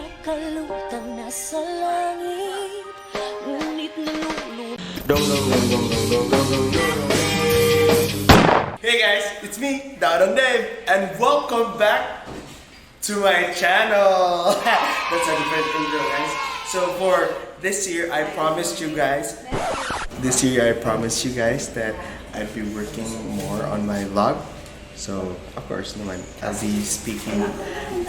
nakalutang nasa langit, ngunit nalulung. Hey guys, it's me, Dodong and welcome back to my channel. That's a different intro, guys. So for this year, I promised you guys that I'd be working more on my vlog. So of course naman, I'll be speaking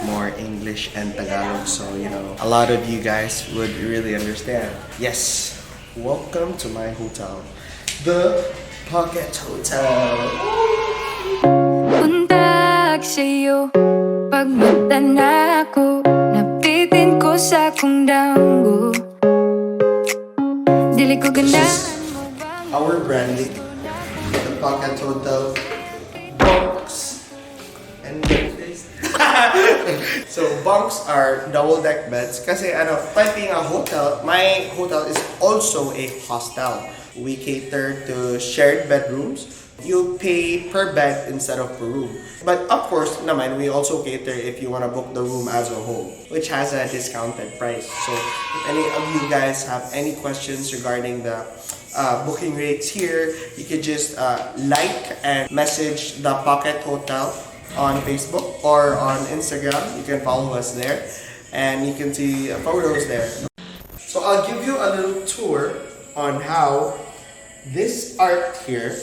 more English and Tagalog, so you know, a lot of you guys would really understand. Yes, welcome to my hotel, the Pocket Hotel. Buntag sa'yo, pagmata na ako, napitin ko sa kong damgo. Dili ko ganahan mo bang Our branding, the Pocket Hotel, bunks, and so bunks are double-deck beds. Kasi ano, typing a hotel, my hotel is also a hostel. We cater to shared bedrooms. You pay per bed instead of per room. But of course naman, we also cater if you want to book the room as a whole, which has a discounted price. So if any of you guys have any questions regarding the booking rates here, you could just like and message the Pocket Hotel on Facebook or on Instagram. You can follow us there and you can see photos there. So I'll give you a little tour on how this art here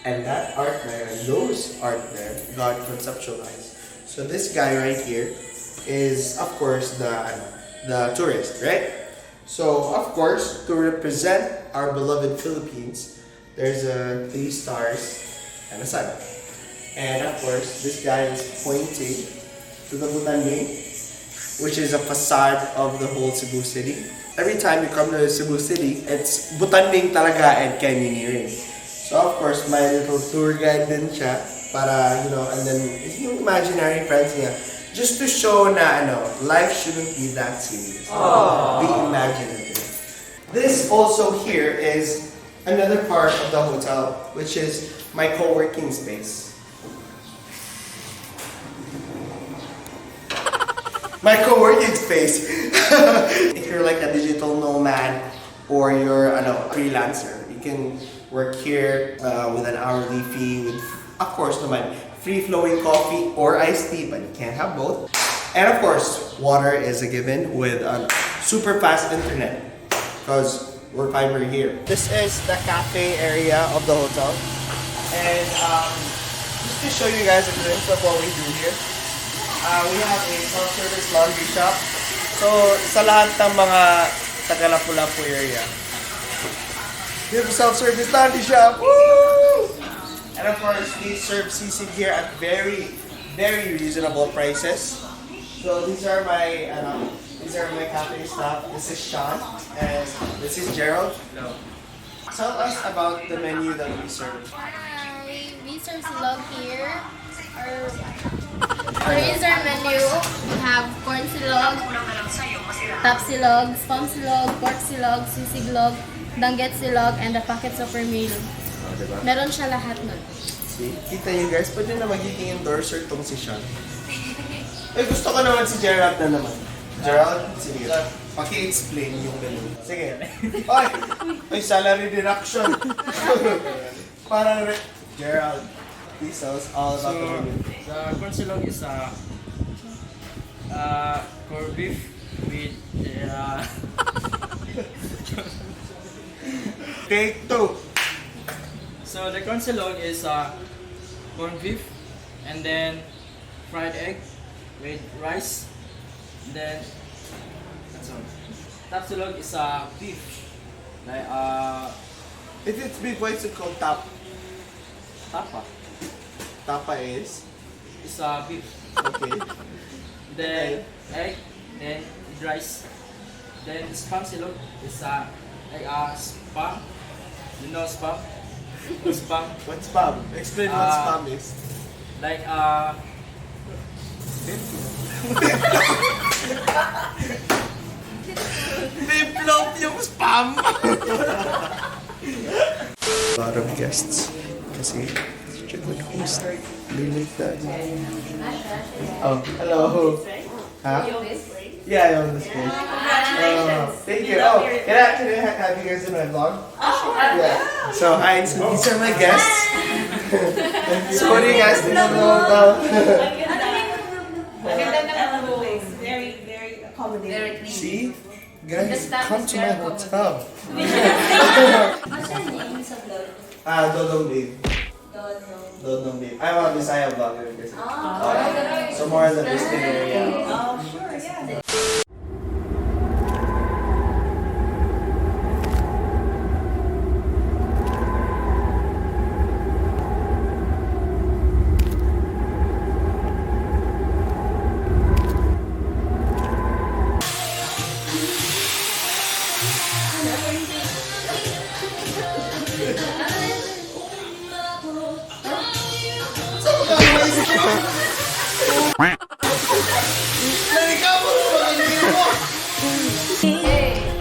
and that art there and those art there got conceptualized. So this guy right here is of course the tourist, right? So of course, to represent our beloved Philippines, there's a 3 stars and a sun. And of course, this guy is pointing to the Butanding, which is a facade of the whole Cebu City. Every time you come to Cebu City, it's Butanding talaga and canyoneering. So of course, my little tour guide din siya para, you know, and then yung imaginary friends niya, just to show na life shouldn't be that serious. Aww. Be imaginative. This also here is another part of the hotel, which is my co-working space. My co-working space. If you're like a digital nomad or you're a freelancer, you can work here with an hourly fee with, of course, free-flowing coffee or iced tea, but you can't have both. And of course, water is a given with a super fast internet because we're fiber here. This is the cafe area of the hotel. And just to show you guys a glimpse of what we do here, we have a self-service laundry shop. So, sa lahat ng mga taga-Lapu-Lapu area, we have a self-service laundry shop. Woo! And of course, we serve sisig here at very, very reasonable prices. So these are my cafe staff. This is Sean and this is Gerald. Hello. Tell us about the menu that we serve. We serve silog here. Here is our menu. We have corn silog, tap silog, spam silog, pork silog, sisigilog, danggit silog, and the pocket super meal. Diba? Meron siya lahat nun. See? Kita nyo guys, pwede na magiging endorser tong si Sean. Eh, gusto ko naman si Gerald na naman. Gerald, sige. Paki-explain yung menu. Sige. Ay, salary deduction. Parang, Gerald, please tell us all about the menu. The corn silog is corned beef with Take 2. so the corn silog is corned beef and then fried egg with rice. Then that's all. Tap silog is beef. Like If it's beef, why is it called tap? tapa. Tapa is? It's beef. Okay. Then egg, then rice. Then spam silog is like spam. You know spam? Spam. What's spam? Explain what spam is. Like Biplop yung spam! A lot of guests. Kasi, check like host. They like that. Oh, hello. Huh? Yeah, I own this place. Thank you. Oh, can I have you guys in my vlog? Yeah. So hi, so these are my guests. So what do you guys think about? Very, very accommodating. See, guys, come to my hotel. What's your name sa vlog? Dodong Dave. Dodong Dave. I'm a Bisaya vlogger. So more in the Bisaya area. Sure, yeah.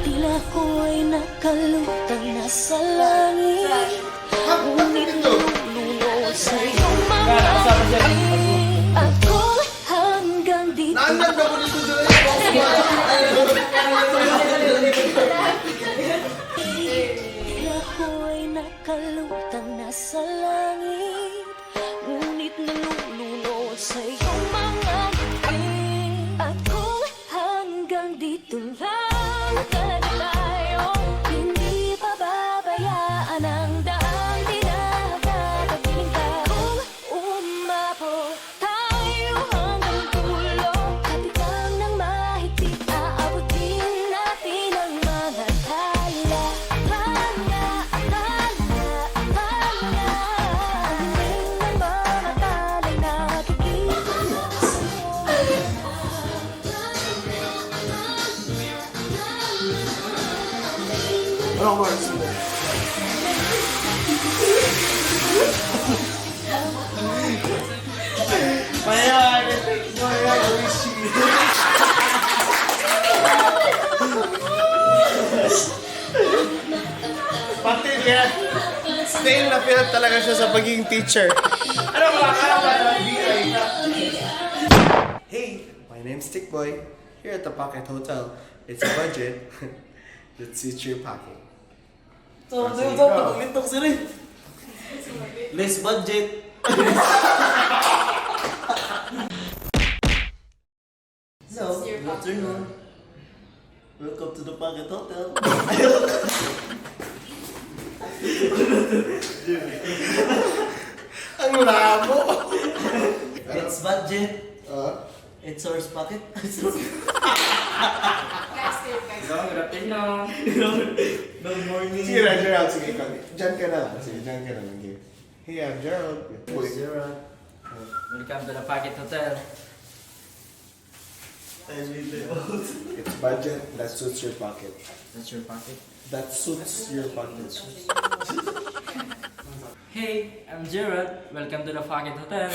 Tila ko'y nakalutang nasa langit. Ngunit nalulunod sa iyong mga ngiti. Ako hanggang dito. Tila ko'y nakalutang nasa langit. Ngunit nalulunod sa iyong mga ngiti. Ako hanggang dito lang talaga tayo. Hindi pababayaan ang daang tinahagatapiling ka. Kung umabot tayo hanggang dulo, kapitan ng mahigpit, aabutin natin ang mga tala. Ang ring ng mga tala'y nakikita Ano words? Pati yan. Stay na feel talaga siya sa pagiging teacher. Ano ba? Hey, my name's Stick Boy. Here at the Pocket Hotel. It's a budget that suits your pocket. So, Sige, ito, go. pag-lintok si Rin. Less budget. So, good afternoon. Welcome to the Pocket Hotel. Ang labo! It's budget. Uh, It's ours pocket. Good afternoon. Good morning. sige na, Gerald. Sige, dyan ka na lang. Sige, dyan ka na lang. Sige. Hey, I'm Gerald. Wait. Welcome to the Pocket Hotel. It's budget that suits your pocket. That's your pocket. That suits your pocket. Hey, I'm Gerald. Welcome to the Pocket Hotel.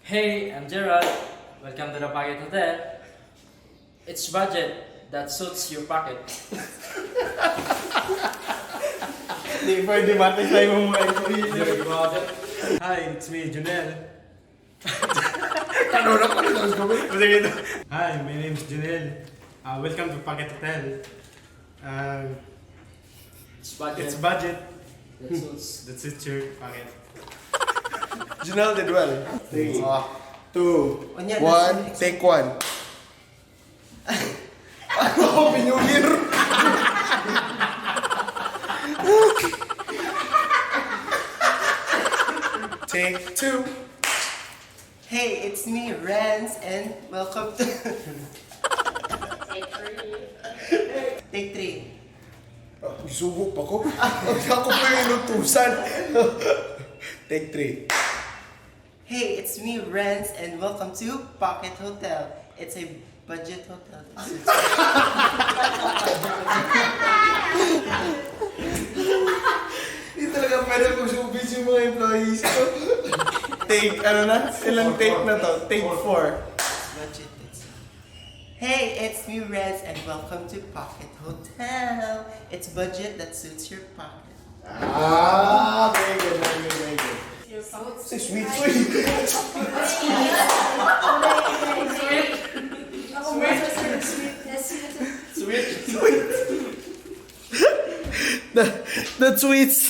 Hey, I'm Gerald. Welcome to the Pocket Hotel. It's budget that suits your pocket. Di pwede matay mo mga Hi, it's me, Junel. Hi, my name is Junel. Welcome to Pocket Hotel. It's budget It's budget that suits. that suits your pocket. Janelle did well. 3, 2, Anya, 1, take 1. Happy New Year! Take 2. Hey, it's me, Rance, and welcome to... Take 3. Isubok pa ko. Ako pa yung inutusan. Take 3. Hey, it's me, Rance, and welcome to Pocket Hotel. It's a budget hotel. Hindi talaga pwede kong showbiz yung mga employees ko. Take, ano na? Ilang take na to? Take 4. Budget. Hey, it's me, Rance, and welcome to Pocket Hotel. It's budget that suits your pocket. Ah, very good, very good, very good. Say sweet, sweet. Sweet. The tweets.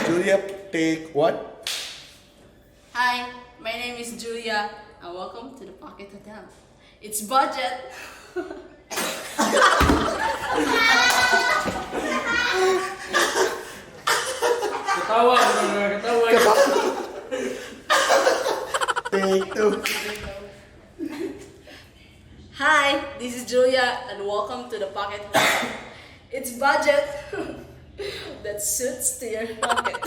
Julia, take what? Hi, my name is Julia, and welcome to the Pocket Hotel. It's budget. Ketawa, ketawa. Take two. Hi, this is Julia, and welcome to the Pocket Hotel. It's budget that suits to your pocket.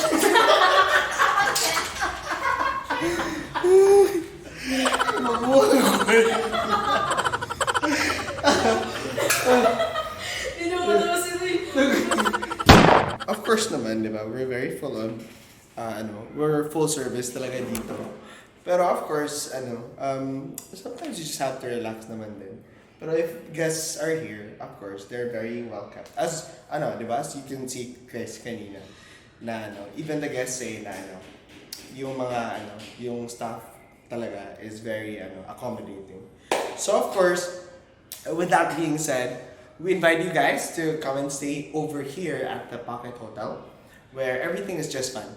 Of course naman, di ba? We're very full on. We're full service talaga dito. Pero of course, sometimes you just have to relax naman din. Pero if guests are here, of course, they're very welcome. As, di ba? As you can see, Chris, kanina, na even the guests say na, yung mga, yung staff talaga is very, accommodating. So of course, with that being said, we invite you guys to come and stay over here at the Pocket Hotel, where everything is just fun.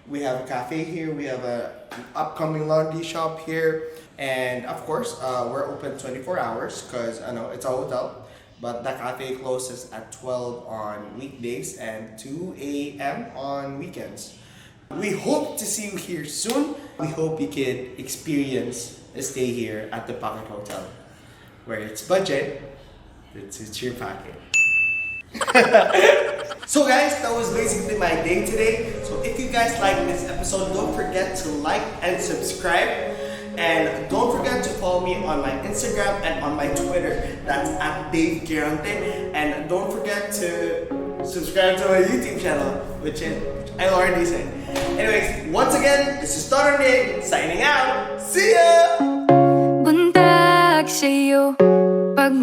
We have a cafe here, we have an upcoming laundry shop here, and of course, we're open 24 hours because it's a hotel. But the cafe closes at 12 on weekdays and 2 a.m. on weekends. We hope to see you here soon. We hope you can experience a stay here at the Pocket Hotel, where it's budget. It's your pocket. So guys, that was basically my day today. So if you guys like this episode, don't forget to like and subscribe. And don't forget to follow me on my Instagram and on my Twitter. That's at Dave Gerante. And don't forget to subscribe to my YouTube channel, which I already said. Anyways, once again, this is Dodong signing out. See ya! Buntag sa'yo, pag